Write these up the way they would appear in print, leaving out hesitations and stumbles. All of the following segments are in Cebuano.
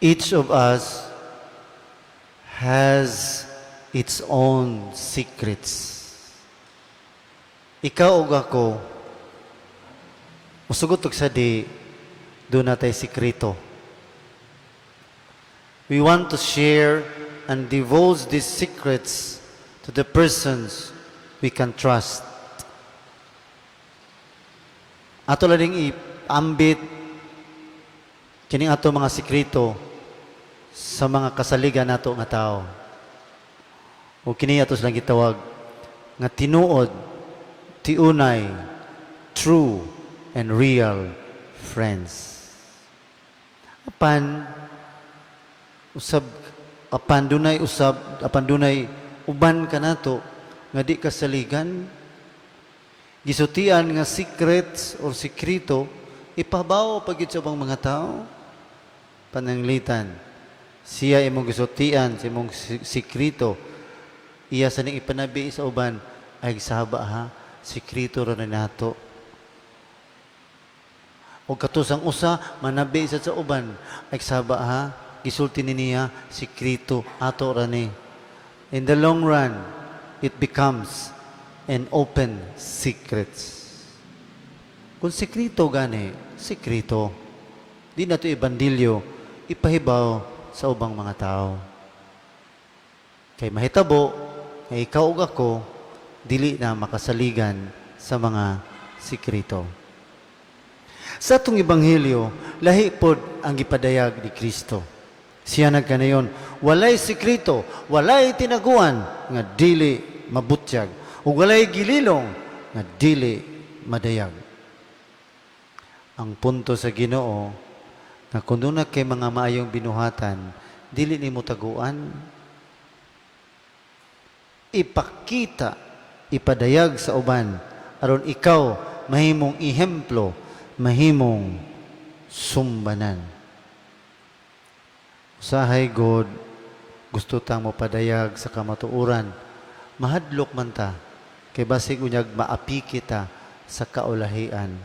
Each of us has its own secrets. Ikaw ug ako, musugot og sa di, duna tay sikreto. We want to share and divulge these secrets to the persons we can trust. Ato lang ding iambit kining ato mga sikreto sa mga kasaligan nato nga tao. O kini ato silang gitawag nga tinuod, tiunay, true and real friends. Apan usab apan dunay uban kanato nga di kasaligan, gisultian nga secrets or sikreto, ipabaw pa gyud sa ubang mga tao. Pananglitan siya imong gisultian sa imong sikreto, iya sa ning ipanabi sa uban, "Ay, saba ha, sikreto ra na nato." O katusang usa manabi sa uban, "Ay, saba ha, gisulti ni niya, sikreto ato ra ni." In the long run, it becomes an open secrets. Kung sikreto gani, sikreto. Di nato ibandilyo, ipahibaw sa ubang mga tao. Kay mahitabo, nga ikaw ug ako, dili na makasaligan sa mga sikreto. Sa atong ebanghelyo, lahi pod ang gipadayag ni Kristo. Siya nagkanayon, "Walay sikreto, walay tinaguan nga dili mabutyag, ug walay gililong nga dili madayag." Ang punto sa Ginoo nga kung duna kay mga maayong binuhatan, dili nimo taguan. Ipakita, ipadayag sa uban aron ikaw mahimong ehemplo, mahimong sumbanan. Usahay God, gusto tang mopadayag sa kamatuoran. Mahadlok man ta, kay basig unyag maapiki ta sa kaulahian.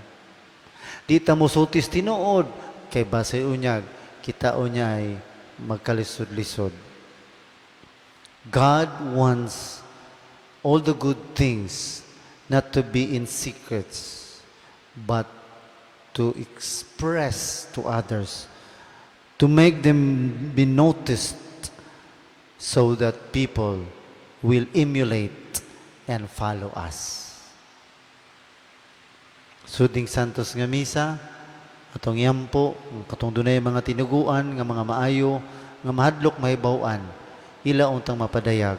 Di ta mosultis tinuod, kay basig unyag kita unyay magkalisod-lisod. God wants all the good things not to be in secrets, but to express to others, to make them be noticed so that people will emulate and follow us. Sud ning Santos nga Misa, atong iampo, katong dunay mga tinuguan nga mga maayo, nga mahadlok mahibaw-an, ila untang mapadayag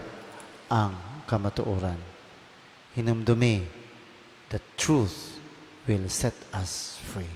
ang kamatuoran. Hinumdumi, the truth will set us free.